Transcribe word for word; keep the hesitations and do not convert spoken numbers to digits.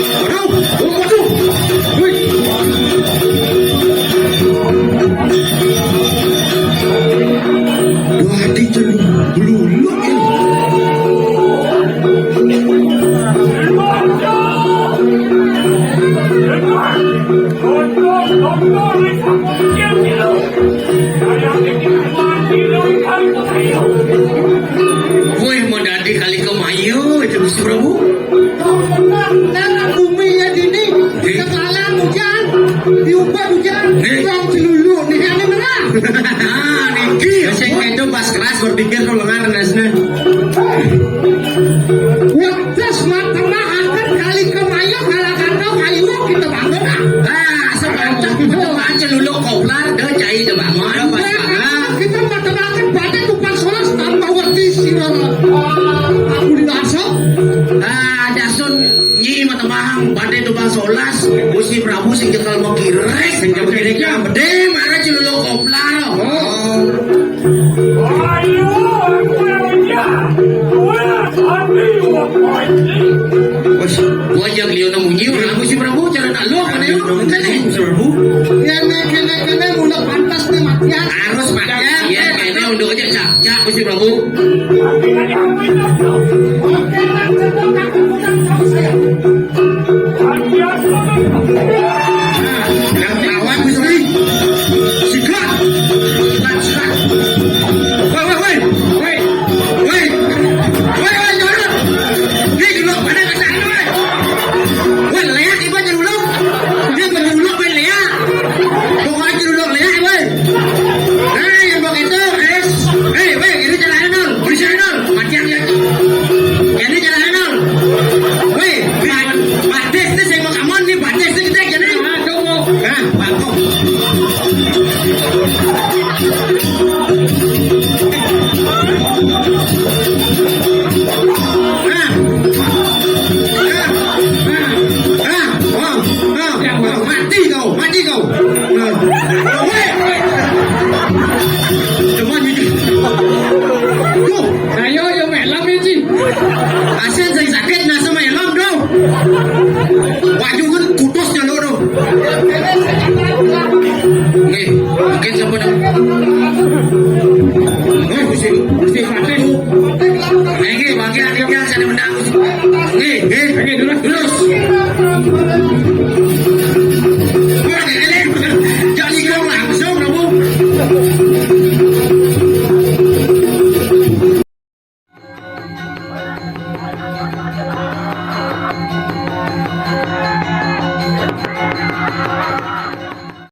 Waduh, waduh, waduh. Wih. Wah, diceluk, beluluk. Woi, mau dadi kali kemayu itu, Gusti Prabu. Nah, bumi ya dini, kekalahan hujan, diubah hujan, yang celulu nih, ini menang. Nah, niki. Sing itu pas kelas berpikir tuh lengar nasnya. Wedes mah temahaken kali kemayu, kalah kantong ayu kita bangun, ah. Ah, sebanyak itu aja lulu koplar, dah cai itu bangun, pas bangun. Kita mah temahaken badai tukang solas tambah wedi sira. Aku di dasar. Ah, dasun nyi mah temahang badai tukang solas, Gusti Prabu sing cekel mau kirek, sing cekel kirek ya, bedé marah celuluk koplar. Oh. Wes, gua aja liu nemu nyiur, aku si Prabu, cara nak lu apa nih? Nemu si Prabu. Kene, kene, kene, udah pantas nih matian. Harus matian. Iya, kene unduk aja, cak, cak, si Prabu. Oke, Yang lawan mesti sikat. Sikat, sikat. Woi, woi, woi. Woi. Woi. Woi, woi, jangan. Ini dulu, pada kata ini, woi. Woi, leak, ibu, jangan dulu. Dia bukan dulu, main leak. Pokoknya dulu, leak, woi. Nah, yang begitu, es. Hei, woi, ini celana, Nol. Bisa, Nol. Mati yang lihat. Ini celana, Nol. Woi, Pak, Pak Des, ini saya mau kamu nih, Pak Des, ini kita jadi. Nah, Pak Kong. Nah. Nah. Nah. Wah, nah, wah, mati kau, mati kau. Nah. Woi. Cuma jujur. Duh. Ayo, yo melem iki. Asin sing sakit nasa melem, Bro. Waju kan kutus nyeluk, Bro. Nih, mungkin siapa dah? Eh, mesti, mesti pakai. Lagi, bagi adik yang saya menang. Nih, nih, lagi terus, terus. Wah, ini, jadi kau langsung, Bro.